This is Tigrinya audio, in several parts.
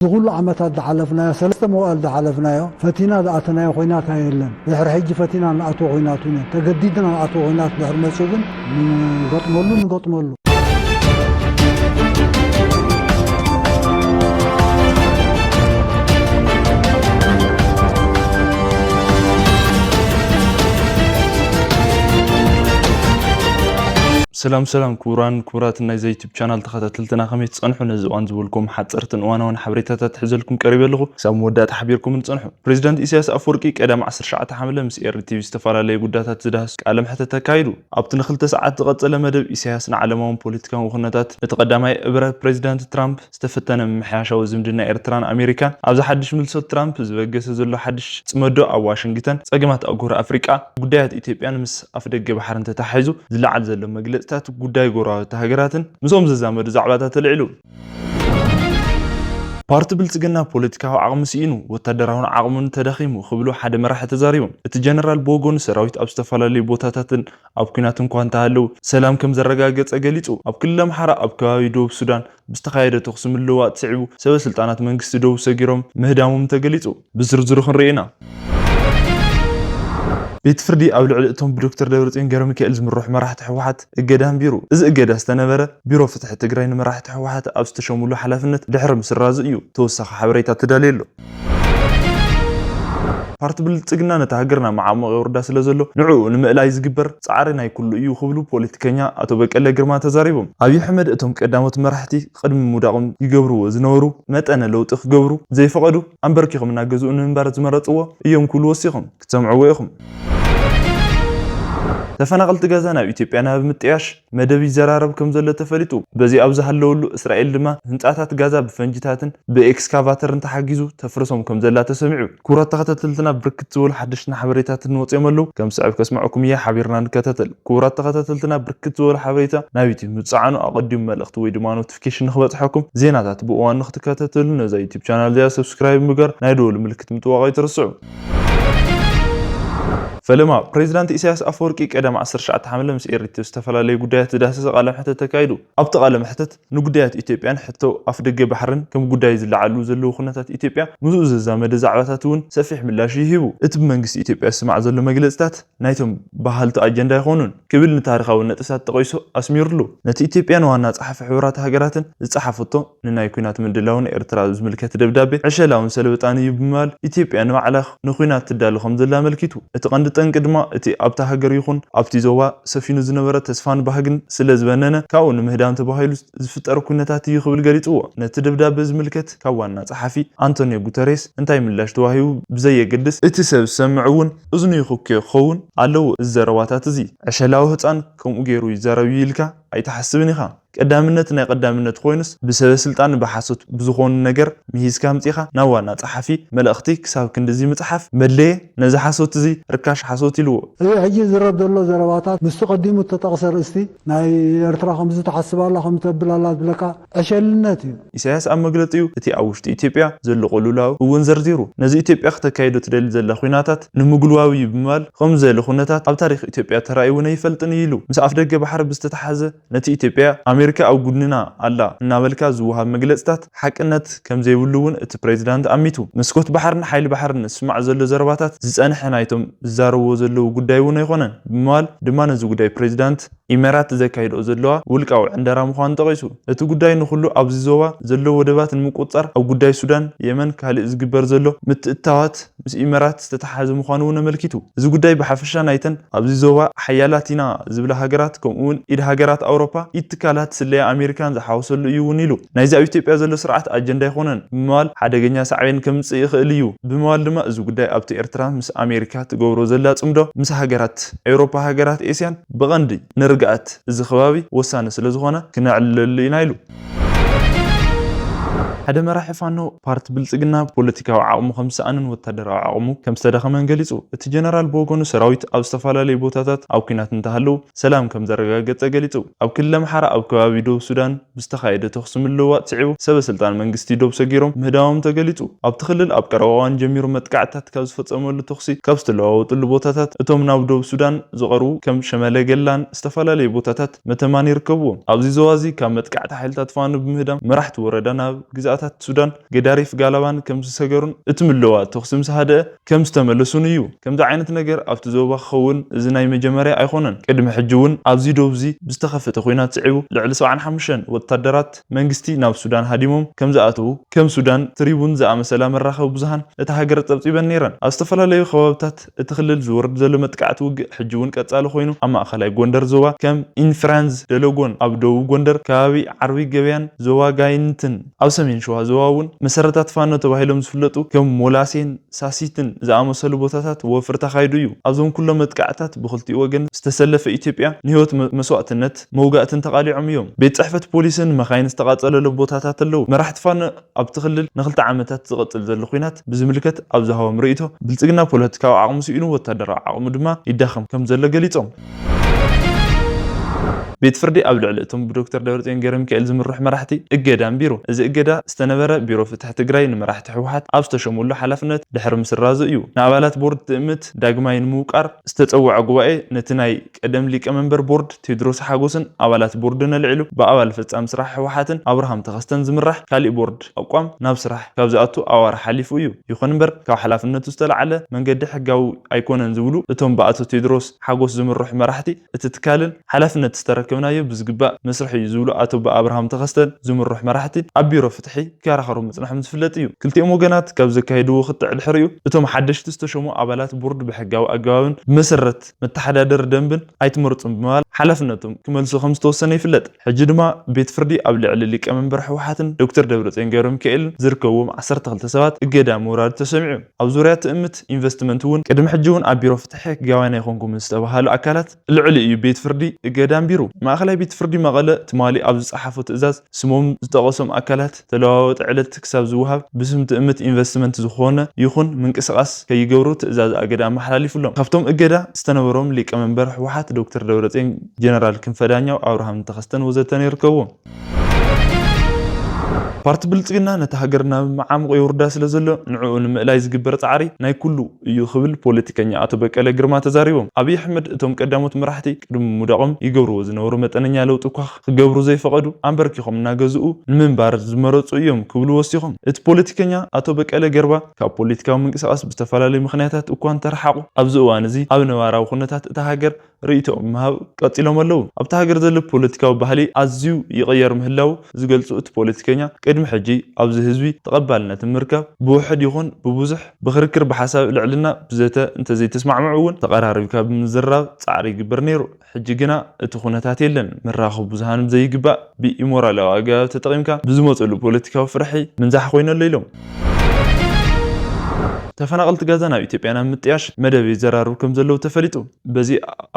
እዚ ኩሉ ዓመታት ዝሓለፍናዮ፣ ሰለስተ መዋእል ዝሓለፍናዮ፣ ፈቲና ዝኣተናዮ ኹናት የለን። ድሕሪ ሕጂ ፈቲና ንኣትዎ ኹናት እውን የለን። ተገዲድና ንኣትዎ ኹናት ድሕሪ መፅኡ ግን ንገጥመሉ፣ ንገጥመሉ። ሰላም ሰላም፣ ክቡራን ክቡራትን ናይዛ ዩቱብ ቻናል ተኸታተልትና፣ ከመይ ትጸንሑ? ነዚ እዋን ዝበልኩም ሓጸርትን እዋናውን ሓበሬታታት ሒዘልኩም ቀሪበ ኣለኹ። ክሳብ መወዳእታ ሓቢርኩም ንጸንሑ። ፕሬዚዳንት ኢሳያስ ኣፈወርቂ ቀዳም ዓሰርተ ትሽዓተ ሓምለ ምስ ኤሪ ቲቪ ዝተፈላለዩ ጉዳያት ዝዳህስ ቃለ መሕተት ኣካይዱ። ኣብቲ ንክልተ ሰዓት ዝቐጸለ መደብ፣ ኢሳያስ ንዓለማውን ፖለቲካውን ኩነታት፣ እቲ ቀዳማይ እብረ ፕሬዚዳንት ትራምፕ ዝተፈተነ ምምሕያሻዊ ዝምድና ኤርትራን ኣሜሪካን፣ ኣብዚ ሓድሽ ምልሶት ትራምፕ ዝበገሰ ዘሎ ሓድሽ ጽመዶ ኣብ ዋሽንግተን፣ ጸገማት ኣህጉር ኣፍሪቃ፣ ጉዳያት ኢትዮጵያን ምስ ኣፍደገ ባሕርን ተተሓሒዙ ዝለዓል ዘሎ መግለጽታት፣ ጉዳይ ጎረባብቲ ሃገራትን ምስኦም ዘዛመዱ ዛዕባታት ተልዒሉ። ፓርቲ ብልጽግና ፖለቲካዊ ዓቕሚ ስኢኑ፣ ወታደራውን ዓቕሙን ተዳኺሙ ክብሉ ሓደ መራሒ ተዛሪቦም። እቲ ጀነራል ብወገኑ፣ ሰራዊት ኣብ ዝተፈላለዩ ቦታታትን ኣብ ኲናት እንኳ እንተሃለዉ፣ ሰላም ከም ዘረጋገጸ ገሊጹ። ኣብ ክልል ኣምሓራ ኣብ ከባቢ ደቡብ ሱዳን ብዝተኻየደ ተኹሲ ምልውዋጥ ስዒቡ፣ ሰበ ስልጣናት መንግስቲ ደቡብ ሰጊሮም ምህዳሞም ተገሊጹ። ብዝርዝሩ ክንርኢ ኢና። ቤት ፍርዲ ኣብ ልዕሊ እቶም ብዶክተር ደብረጽዮን ገብረሚካኤል ዝምርሑ መራሕቲ ህወሓት እገዳ ኣንቢሩ። እዚ እገዳ ዝተነበረ፣ ቢሮ ፍትሒ ትግራይ ንመራሕቲ ህወሓት ኣብ ዝተሸሙሉ ሓላፍነት ድሕሪ ምስራዙ እዩ። ተወሳኺ ሓበሬታ ተዳልዩ ኣሎ። ፓርቲ ብልጽግና ነታ ሃገር ናብ መዓሙቕ የውርዳ ስለ ዘሎ፣ ንዕኡ ንምእላይ ዝግበር ጻዕሪ ናይ ኩሉ እዩ ክብሉ ፖለቲከኛ ኣቶ በቀለ ግርማ ተዛሪቦም። ኣብይ ኣሕመድ እቶም ቀዳሞት መራሕቲ ቅድሚ ምውዳቖም ይገብርዎ ዝነበሩ መጠነ ለውጢ ክገብሩ ዘይፈቐዱ፣ ኣንበርኪኾም እናገዝኡ ንምንባር ዝመረጽዎ እዮም ክብሉ ወሲኾም። ክትሰምዕዎ ኢኹም። ተፈናቐልቲ ጋዛ ናብ ኢትዮጵያ ናብ ምጥያሽ መደብ ይዘራረብ ከም ዘሎ ተፈሊጡ። በዚ ኣብ ዝሃለወሉ፣ እስራኤል ድማ ህንጻታት ጋዛ ብፈንጅታትን ብኤክስካቫተርን ተሓጊዙ ተፍርሶም ከም ዘላ ተሰሚዑ። ክቡራት ተኸታተልትና፣ ብርክት ዝበሉ ሓደሽትን ሓበሬታትን ወጺኦም ኣለዉ። ከም ስዕብ ከስምዐኩም እየ፣ ሓቢርና ንከታተል። ክቡራት ተኸታተልትና፣ ብርክት ዝበሉ ሓበሬታ ናብ ዩቲዩብ ምጽዓኑ ኣቐዲሙ መልእኽቲ ወይ ድማ ኖቲፊኬሽን ንክበጽሐኩም፣ ዜናታት ብእዋኑ ንክትከታተሉ ነዛ ዩቲዩብ ቻናል እዚኣ ሰብስክራይብ ምግባር፣ ናይ ደወል ምልክት ምጥዋቕ ኣይትርስዑ። ፈለማ፣ ፕሬዚዳንት ኢሳያስ ኣፈወርቂ ቀዳም ዓሰርተ ትሽዓተ ሓምለ ምስ ኤሪትዮ ዝተፈላለዩ ጉዳያት ዝዳሰሰ ቃለ መሕተት ተካይዱ። ኣብቲ ቃለ መሕተት ንጉዳያት ኢትዮጵያን ሕቶ ኣፍደገ ባሕርን ከም ጉዳይ ዝለዓሉ ዘለዉ ኩነታት ኢትዮጵያ ምስኡ ዘዛመደ ዛዕባታት እውን ሰፊሕ ምላሽ እዩ ሂቡ። እቲ ብመንግስቲ ኢትዮጵያ ዝስማዕ ዘሎ መግለጽታት ናይቶም በሃልቲ ኣጀንዳ ኣይኮኑን ክብል ንታሪኻዊ ነጥብታት ጠቒሱ ኣስሚሩሉ። ነቲ ኢትዮጵያን ዋና ጸሓፊ ሕቡራት ሃገራትን ዝጸሓፈቶ ንናይ ኲናት ምድላው ንኤርትራ ዝምልከት ደብዳቤ ዕሸላውን ሰለበጣን እዩ ብምባል፣ ኢትዮጵያ ንባዕላ ንኲናት ትዳሎ ከም ዘላ ኣመልኪቱ። እቲ ቀንዲ ጠንቂ ድማ እቲ ኣብታ ሃገር ይኹን ኣብቲ ዞባ ሰፊኑ ዝነበረ ተስፋን ባህግን ስለ ዝበነነ፣ ካብኡ ንምህዳም ተባሂሉ ዝፍጠር ኲነታት እዩ ክብል ገሊጽዎ። ነቲ ደብዳቤ ዝምልከት ካብ ዋና ጸሓፊ ኣንቶኒዮ ጉተሬስ እንታይ ምላሽ ተዋሂቡ ብዘየገድስ፣ እቲ ሰብ ዝሰምዕ እውን እዝኑ ይኹኬ ክኸውን ኣለዎ። እዚ ዘረባታት እዚ ዕሸላዊ ህጻን ከምኡ ገይሩ ይዛረብ እዩ ኢልካ ኣይትሓስብን ኢኻ። ቀዳምነት ናይ ቀዳምነት ኮይኑስ፣ ብሰበ ስልጣን ብሓሶት ብዝኾኑ ነገር ምሂዝካ ኣምጺኻ ናብ ዋና ጸሓፊ መልእኽቲ ክሳብ ክንድዚ ምጽሓፍ መድለየ። ነዚ ሓሶት እዚ ርካሽ ሓሶት ኢልዎ። እዚ ሕጂ ዝረብ ዘሎ ዘረባታት ምስቲ ቀዲሙ እተጠቕሰ ርእስቲ ናይ ኤርትራ ከምዚ ትሓስብ ኣላ፣ ከምዚ ተብል ኣላ ዝብለካ ዕሸልነት እዩ። ኢሳያስ ኣብ መግለጺኡ፣ እቲ ኣብ ውሽጢ ኢትዮጵያ ዘሎ ቅልውላው እውን ዘርዚሩ። ነዚ ኢትዮጵያ ክተካይዶ ትደሊ ዘላ ኲናታት ንምጉልባብ እዩ ብምባል፣ ከምዚ ዝበለ ኩነታት ኣብ ታሪኽ ኢትዮጵያ ተራእዩ እውን ኣይፈልጥን እዩ ኢሉ። ምስ ኣፍደገ ባሕሪ ብዝተተሓሓዘ፣ ነቲ ኢትዮጵያ ኣሜሪካ ኣብ ጉድንና ኣላ እናበልካ ዝወሃብ መግለጽታት ሓቅነት ከም ዘይብሉ እውን እቲ ፕሬዚዳንት ኣሚቱ። መስኮት ባሕርን ሓይሊ ባሕርን ዝስማዕ ዘሎ ዘረባታት ዝጸንሐ ናይቶም ዝዛረብዎ ዘለዉ ጉዳይ እውን ኣይኮነን ብምባል ድማ ነዚ ጉዳይ ፕሬዚዳንት ኢመራት ዘካይድኦ ዘለዋ ውልቃዊ ዕንደራ ምዃኑ ጠቒሱ። እቲ ጉዳይ ንኹሉ ኣብዚ ዞባ ዘሎ ወደባት ንምቁጽጻር ኣብ ጉዳይ ሱዳን፣ የመን ካልእ ዝግበር ዘሎ ምትእትታዋት ምስ ኢመራት ዝተተሓሓዘ ምዃኑ እውን ኣመልኪቱ። እዚ ጉዳይ ብሓፈሻ ናይተን ኣብዚ ዞባ ሓያላት ኢና ዝብላ ሃገራት ከምኡ እውን ኢድ ሃገራት ኣውሮፓ፣ ኢድ ትካላት ስለያ ኣሜሪካን ዝሓወሰሉ እዩ እውን ኢሉ። ናይዚ ኣብ ኢትዮጵያ ዘሎ ስርዓት ኣጀንዳ ኣይኮነን ብምባል ሓደገኛ ሳዕቤን ከምጽእ ይኽእል እዩ ብምባል ድማ እዚ ጉዳይ ኣብቲ ኤርትራ ምስ ኣሜሪካ ትገብሮ ዘላ ጽምዶ ምስ ሃገራት ኤውሮፓ ሃገራት ኤስያን ብቐንዲ ንርግኣት እዚ ከባቢ ወሳኒ ስለ ዝኾነ ክነዕልለሉ ኢና ኢሉ። ሓደ መራሒ ፋኖ ፓርቲ ብልጽግና ፖለቲካዊ ዓቕሙ ከም ዝሰኣንን ወታደራዊ ዓቕሙ ከም ዝተዳኸመን ገሊጹ። እቲ ጀነራል ብወገኑ ሰራዊት ኣብ ዝተፈላለዩ ቦታታት ኣብ ኲናት እንተሃለዉ ሰላም ከም ዘረጋገጸ ገሊጹ። ኣብ ክልል ኣምሓራ ኣብ ከባቢ ደቡብ ሱዳን ብዝተኻየደ ተኹሲ ምልውዋጥ ስዒቡ ሰበ ስልጣን መንግስቲ ዶብ ሰጊሮም ምህዳሞም ተገሊጹ። ኣብቲ ክልል ኣብ ቀረባ እዋን ጀሚሩ መጥቃዕትታት ካብ ዝፈጸመሉ ተኹሲ ካብ ዝተለዋወጥሉ ቦታታት እቶም ናብ ደቡብ ሱዳን ዝቐርቡ ከም ሸመለ ገላን ዝተፈላለዩ ቦታታት መተማን ይርከብዎም። ኣብዚ ዞባ እዚ ካብ መጥቃዕቲ ሓይልታት ፋኖ ብምህዳም መራሕቲ ወረዳ ናብ ግዝኣት ግዝኣታት ሱዳን ገዳሪፍ ጋላባን ከም ዝሰገሩን እቲ ምልዋ ተኹሲ ምስ ሃደአ ከም ዝተመለሱን እዩ። ከምዚ ዓይነት ነገር ኣብቲ ዞባ ክኸውን እዚ ናይ መጀመርያ ኣይኮነን። ቅድሚ ሕጂ እውን ኣብዚ ዶብ እዚ ብዝተኸፈተ ኲናት ስዒቡ ልዕሊ ሰብዓን ሓሙሽተን ወታደራት መንግስቲ ናብ ሱዳን ሃዲሞም ከም ዝኣተዉ ከም ሱዳን ትሪቡን ዝኣመሰላ መራኸቢ ብዙሃን እታ ሃገር ጸብጺበን ነይረን። ኣብ ዝተፈላለዩ ከባብታት እቲ ክልል ዝወርድ ዘሎ መጥቃዕቲ ውግእ ሕጂ እውን ቀጻሊ ኮይኑ፣ ኣብ ማእኸላይ ጎንደር ዞባ ከም ኢንፍራንዝ ደለጎን፣ ኣብ ደቡብ ጎንደር ከባቢ ዓርቢ ገበያን ዞባ ጋይንትን፣ ኣብ ሰሜን ሸዋ ዞባ እውን መሰረታት ፋኖ ተባሂሎም ዝፍለጡ ከም ሞላሴን ሳሲትን ዝኣመሰሉ ቦታታት ወፍሪ ተኻይዱ እዩ። ኣብዞም ኩሎም መጥቃዕታት ብክልቲኡ ወገን ዝተሰለፈ ኢትዮጵያ ንህይወት መ-፣ መስዋእትነት መውጋእትን ተቓሊዖም እዮም። ቤት ጽሕፈት ፖሊስን መኻይን ዝተቓጸለሎም ቦታታት ኣለዉ። መራሕቲ ፋኖ ኣብቲ ክልል ንክልተ ዓመታት ዝቐጽል ዘሎ ኲናት ብዝምልከት ኣብ ዝሃቦም ርእይቶ፣ ብልጽግና ፖለቲካዊ ዓቕሙ ስኢኑ ወታደራዊ ዓቕሙ ድማ ይዳኸም ከም ዘሎ ገሊጾም። ቤት ፍርዲ ኣብ ልዕሊ እቶም ብዶክተር ደብረጽዮን ገረሚካኤል ዝምርሑ መራሕቲ እገዳ ኣንቢሩ። እዚ እገዳ ዝተነበረ ቢሮ ፍትሒ ትግራይ ንመራሕቲ ህወሓት ኣብ ዝተሸሙሉ ሓላፍነት ድሕሪ ምስራዙ እዩ። ንኣባላት ቦርድ ትእምት ዳግማይ ንምውቃር ዝተጸውዐ ጉባኤ ነቲ ናይ ቀደም ሊቀመንበር ቦርድ ቴድሮስ ሓጎስን ኣባላት ቦርድን ኣልዒሉ ብኣባል ፈጻሚ ስራሕ ህወሓትን ኣብርሃም ተኸስተን ዝምራሕ ካሊእ ቦርድ ኣቋም ናብ ስራሕ ካብ ዝኣቱ ኣዋርሕ ሓሊፉ እዩ። ይኹን እምበር ካብ ሓላፍነቱ ዝተላዕለ መንገዲ ሕጋዊ ኣይኮነን ዝብሉ እቶም ብኣቶ ቴድሮስ ሓጎስ ዝምርሑ መራሕቲ እቲ ትካልን ሓላፍነት ዝተረከብናዮ ብዝግባእ መስርሕ እዩ ዝብሉ ኣቶ ብኣብርሃም ተኸስተን ዝምርሑ መራሕቲ ኣብ ቢሮ ፍትሒ ክከራኸሩ ምጽንሖም ዝፍለጥ እዩ። ክልቲኦም ወገናት ካብ ዘካየድዎ ክትዕ ድሕሪኡ እቶም ሓደሽቲ ዝተሸሙ ኣባላት ቦርድ ብሕጋዊ ኣገባብን ብመሰረት መተሓዳደሪ ደንብን ኣይትመርጹን ብምባል ሓላፍነቶም ክመልሱ ከም ዝተወሰነ ይፍለጥ። ሕጂ ድማ ቤት ፍርዲ ኣብ ልዕሊ ሊቀመንበር ህወሓትን ዶክተር ደብረጽዮን ገብረሚካኤልን ዝርከብዎም ዓሰርተ ክልተ ሰባት እገዳ ምውራዱ ተሰሚዑ። ኣብ ዙርያ ትእምት ኢንቨስትመንት እውን ቅድሚ ሕጂ እውን ኣብ ቢሮ ፍትሒ ሕጋውያን ኣይኮንኩምን ዝተባሃሉ ኣካላት ልዕሊ እዩ ቤት ፍርዲ እገዳ ኣንቢሩ። ማእኸላይ ቤት ፍርዲ መቐለ ትማሊ ኣብ ዝጸሓፎ ትእዛዝ ስሞም ዝጠቐሶም ኣካላት ተለዋወጢ ዕለት ክሳብ ዝወሃብ ብስም ትእምት ኢንቨስትመንት ዝኾነ ይኹን ምንቅስቓስ ከይገብሩ ትእዛዝ ኣገዳ ኣመሓላሊፉሎም። ካብቶም እገዳ ዝተነበሮም ሊቀመንበር ህወሓት ዶክተር ደብረጽዮን፣ ጀነራል ክንፈ ዳኛው፣ ኣብርሃም ተኸስተን ወዘተ ይርከብዎም። ፓርቲ ብልጽግና ነታ ሃገር ናብ መዓሙቕ የውርዳ ስለ ዘሎ ንዕኡ ንምእላይ ዝግበር ጻዕሪ ናይ ኩሉ እዩ ክብል ፖለቲከኛ ኣቶ በቀለ ግርማ ተዛሪቦም። ኣብይ ኣሕመድ እቶም ቀዳሞት መራሕቲ ቅድሚ ምውዳቖም ይገብርዎ ዝነበሩ መጠነኛ ለውጢ እኳ ክገብሩ ዘይፈቐዱ ኣንበርኪኾም እናገዝኡ ንምንባር ዝመረጹ እዮም ክብሉ ወሲኾም። እቲ ፖለቲከኛ ኣቶ በቀለ ገርባ ካብ ፖለቲካዊ ምንቅስቓስ ብዝተፈላለዩ ምኽንያታት እኳ እንተረሓቑ ኣብዚ እዋን እዚ ኣብ ነባራዊ ኩነታት እታ ሃገር ርእይቶኦም ምሃብ ቀጺሎም ኣለዉ። ኣብቲ ሃገር ዘሎ ፖለቲካዊ ባህሊ ኣዝዩ ይቕየር ምህላዉ ዝገልጹ እቲ ፖለቲከኛ፣ ቅድሚ ሕጂ ኣብዚ ህዝቢ ተቐባልነት ንምርካብ ብውሕድ ይኹን ብብዙሕ ብክርክር ብሓሳብ ልዕልና ብዘተ እንተዘይተስማዕምዑ እውን ተቐራሪብካ ብምዝራብ ጻዕሪ ይግበር ነይሩ። ሕጂ ግና እቲ ኩነታት የለን። መራኸቢ ብዙሃን ብዘይግባእ ብኢሞራላዊ ኣገባብ ተጠቒምካ ብዝመጸሉ ፖለቲካዊ ፍርሒ ምንዛሕ ኮይኑ ኣሎ ኢሎም። ተፈናቐልቲ ጋዛ ናብ ኢትዮጵያ ናብ ምጥያሽ መደብ ይዘራርቡ ከም ዘለዉ ተፈሊጡ። በዚ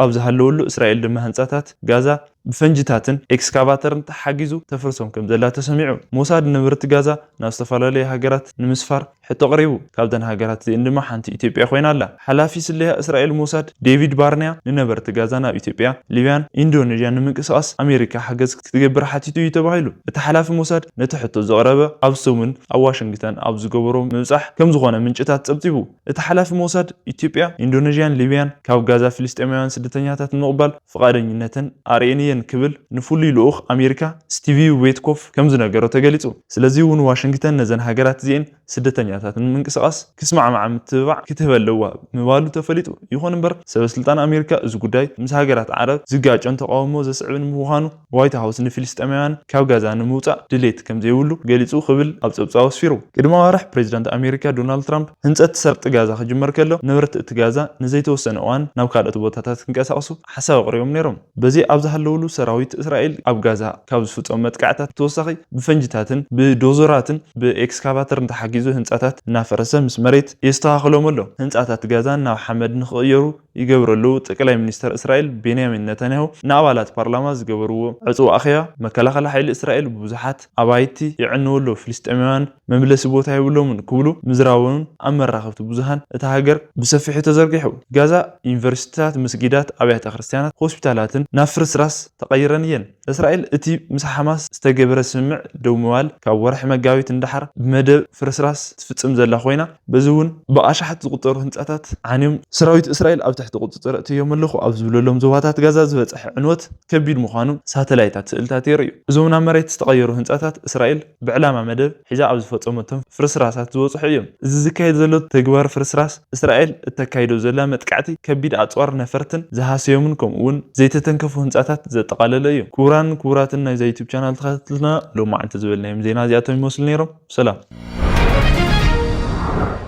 ኣብ ዝሃለወሉ እስራኤል ድማ ህንጻታት ጋዛ ብፈንጅታትን ኤክስካቫተርን ተሓጊዙ ተፍርሶም ከም ዘላ ተሰሚዑ። ሞሳድ ነበርቲ ጋዛ ናብ ዝተፈላለዩ ሃገራት ንምስፋር ሕቶ ቀሪቡ። ካብዘን ሃገራት እዚአን ድማ ሓንቲ ኢትዮጵያ ኮይና ኣላ። ሓላፊ ስለያ እስራኤል ሞሳድ ዴቪድ ባርንያ ንነበርቲ ጋዛ ናብ ኢትዮጵያ፣ ሊብያን ኢንዶኔዥያን ንምንቅስቓስ ኣሜሪካ ሓገዝ ክትገብር ሓቲቱ እዩ ተባሂሉ። እቲ ሓላፊ ሞሳድ ነቲ ሕቶ ዘቕረበ ኣብ ሰሙን ኣብ ዋሽንግተን ኣብ ዝገበሮ ምብጻሕ ከም ዝኾነ ምንጭታት ጸብጺቡ። እቲ ሓላፊ ሞሳድ ኢትዮጵያ፣ ኢንዶኔዥያን ሊብያን ካብ ጋዛ ፍልስጤማውያን ስደተኛታት ንምቕባል ፍቓደኝነተን ኣርእየን እየን ክብል ንፍሉይ ልኡኽ ኣሜሪካ ስቲቪ ዌትኮፍ ከም ዝነገሮ ተገሊጹ። ስለዚ እውን ዋሽንግተን ነዘን ሃገራት እዚኤን ስደተኛታት ንምንቅስቓስ ክስማዕማዓ ምትብባዕ ክትህብ ኣለዋ ምባሉ ተፈሊጡ። ይኹን እምበር ሰበ ስልጣን ኣሜሪካ እዚ ጉዳይ ምስ ሃገራት ዓረብ ዝጋጨን ተቃውሞ ዘስዕብን ምዃኑ ዋይት ሃውስ ንፊልስጤማውያን ካብ ጋዛ ንምውጻእ ድሌት ከም ዘይብሉ ገሊጹ ክብል ኣብ ጸብጻቡ ኣስፊሩ። ቅድሚ ኣዋርሕ ፕሬዚዳንት ኣሜሪካ ዶናልድ ትራምፕ ህንጸት ሰርጥ ጋዛ ክጅመር ከሎ ነበርቲ እቲ ጋዛ ንዘይተወሰነ እዋን ናብ ካልኦት ቦታታት ክንቀሳቐሱ ሓሳብ ኣቕሪቦም ነይሮም። በዚ ኣብ ዝሃለውሉ ሰራዊት እስራኤል ኣብ ጋዛ ካብ ዝፍጸሙ መጥቃዕታት ተወሳኺ ብፈንጅታትን ብዶዘራትን ብኤክስካቫተርን ተሓጊዙ ህንጻታት እናፈረሰ ምስ መሬት የስተኻኽሎም ኣሎ። ህንጻታት ጋዛ ናብ ሓመድ ንኽቕየሩ ይገብሩ ኣለዉ። ጠቅላይ ሚኒስተር እስራኤል ቤንያሚን ነታንያሁ ንኣባላት ፓርላማ ዝገበርዎ ዕጹው ኣኼባ መከላኸሊ ሓይሊ እስራኤል ብዙሓት ኣባይቲ የዕንዉ ኣለዉ። ፍልስጤማውያን መምለሲ ቦታ የብሎምን ክብሉ ምዝራቦምን ኣብ መራኸብቲ ብዙሃን እታ ሃገር ብሰፊሑ ተዘርጊሑ። ጋዛ ዩኒቨርሲቲታት፣ መስጊዳት፣ ኣብያተ ክርስቲያናት፣ ሆስፒታላትን ናብ ፍርስራስ ተቐይረን እየን። እስራኤል እቲ ምስ ሓማስ ዝተገበረ ስምምዕ ደው ምባል ካብ ወርሒ መጋቢት ንደሓር ብመደብ ፍርስራስ ትፍጽም ዘላ ኮይና፣ በዚ እውን ብኣሽሓት ዝቑጸሩ ህንጻታት ዓንዮም ሰራዊት እስራኤል ኣብ ትሕቲ ቁጽጽር እትዮም ኣለኹ ኣብ ዝብለሎም ዞባታት ጋዛ ዝበጽሐ ዕንወት ከቢድ ምዃኑ ሳተላይታት ስእልታት የርእዩ። እዞም ናብ መሬት ዝተቐየሩ ህንጻታት እስራኤል ብዕላማ መደብ ሒዛ ኣብ ዝፈጸመቶም ፍርስራሳት ዝበጽሑ እዮም። እዚ ዝካየድ ዘሎ ተግባር ፍርስራስ እስራኤል እተካይዶ ዘላ መጥቃዕቲ ከቢድ ኣጽዋር ነፈርትን ዝሃሰዮምን ከምኡ እውን ዘይተተንከፉ ህንጻታት ዘጠቓለለ እዩ። ክቡራን ክቡራትን ናይዛ ዩቱብ ቻናል ተኸታተልትና ሎማዓንቲ ዝበልናዮም ዜና እዚኣቶም ይመስሉ ነይሮም። ሰላም።